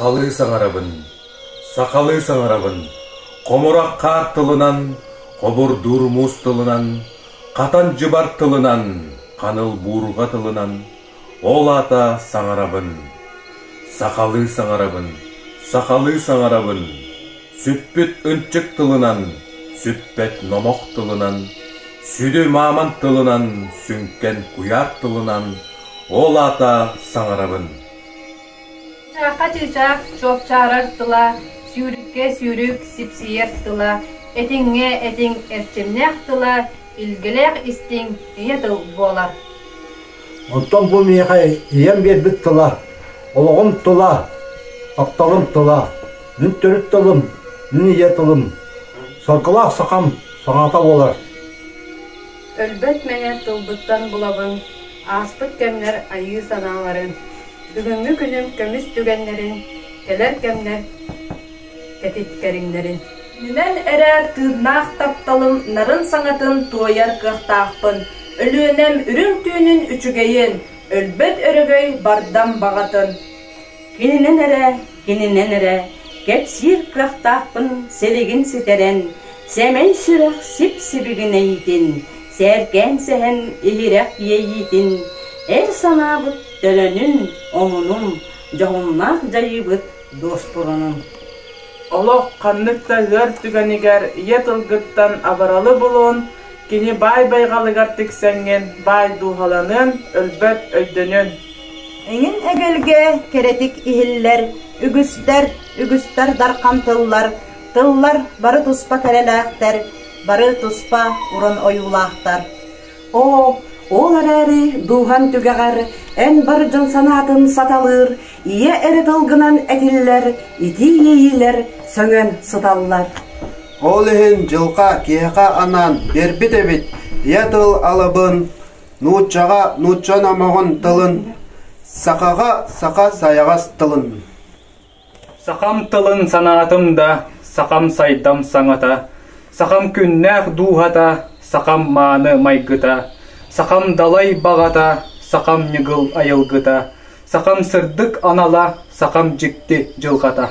Сахалыы саҥарабын, сахалыы саҥарабын, хомурах хаар тылынан, хобурдуур муус тылынан, хатан дьыбар тылынан, ханыл буурҕа тылынан, ол аата саҥарабын. Сахалыы саҥарабын, сахалыы саҥарабын, сүппүт ынчык тылынан, сүппэт номох тылынан, сүдү мааман тылынан, сүҥкэн куйаар тылынан, ол аата саҥарабын. Чаахха чыычаах чуопчаарар тыла, сүүрүккэ сүүрүк сипсийэр тыла, этиҥҥэ этиҥ эрчимнээх тыла, илгэлээх истиҥ ийэ тыл буолар. Онтон бу миэхэ ийэм биэрбит тыла, олоҕум тыла, тапталым тыла, мин төрүт тылым, мин ийэ тылым, саргылаах сахам саҥата буолар. Өлбөт мэҥэ тылбыттан булабын, ааспыт кэмнэр айыы санааларын, бүгүҥҥү күнүм көмүс түгэннэрин, кэлэр кэмнэр кэтит кэриҥнэрин. Кининэн эрэ тыыннаах тапталым нарын саҥатын туойар кыахтаахпын, Өлүөнэм үрүҥ түүнүн үчүгэйин, өлбөт өрөгөй бардам баҕатын. Кининэн эрэ, кининэн эрэ кэпсиир кыахтаахпын силигин ситэрэн, сэмэй сүрэх сип-сибигинэйиитин, сээркээн сэһэн иһирэх иэйиитин, эр санаабыт төлөнүн, омунун, дьоһуннаах дьайыыбыт дуоспурунун. Олох ханнык да ыар түгэнигэр ийэ тылгыттан абыралы булуон, кини баай байҕалыгар тиксэҥҥин баай дууһаланыан, өлбөт өйдөнүөн. Эҥин эгэлгэ кэрэтик иһиллэр, үгүстэр, үгүстэр дархан тыллар, тыллар бары туспа кэрэлээхтэр, бары туспа уран ойуулаахтар. Оо, ол эрээри дууһаҥ түгэҕэр эн бар дьон санаатын саталыыр, ийэ эрэ тылгынан этиллэр итии иэйиилэр сөҥөн сыталлар. Ол иһин дьылҕа киһиэхэ анаан биэрбит эбит ийэ тыл алыбын, нууччаҕа нуучча номоҕун тылын, сахаҕа саха сайаҕас тылын. Сахам тылын санаатым да, сахам сайдам саҥата, сахам күннээх дууһата, сахам мааны майгыта, сахам далай баҕата, сахам ньыгыл айылгыта, сахам сырдык анала, сахам дьикти дьылҕата.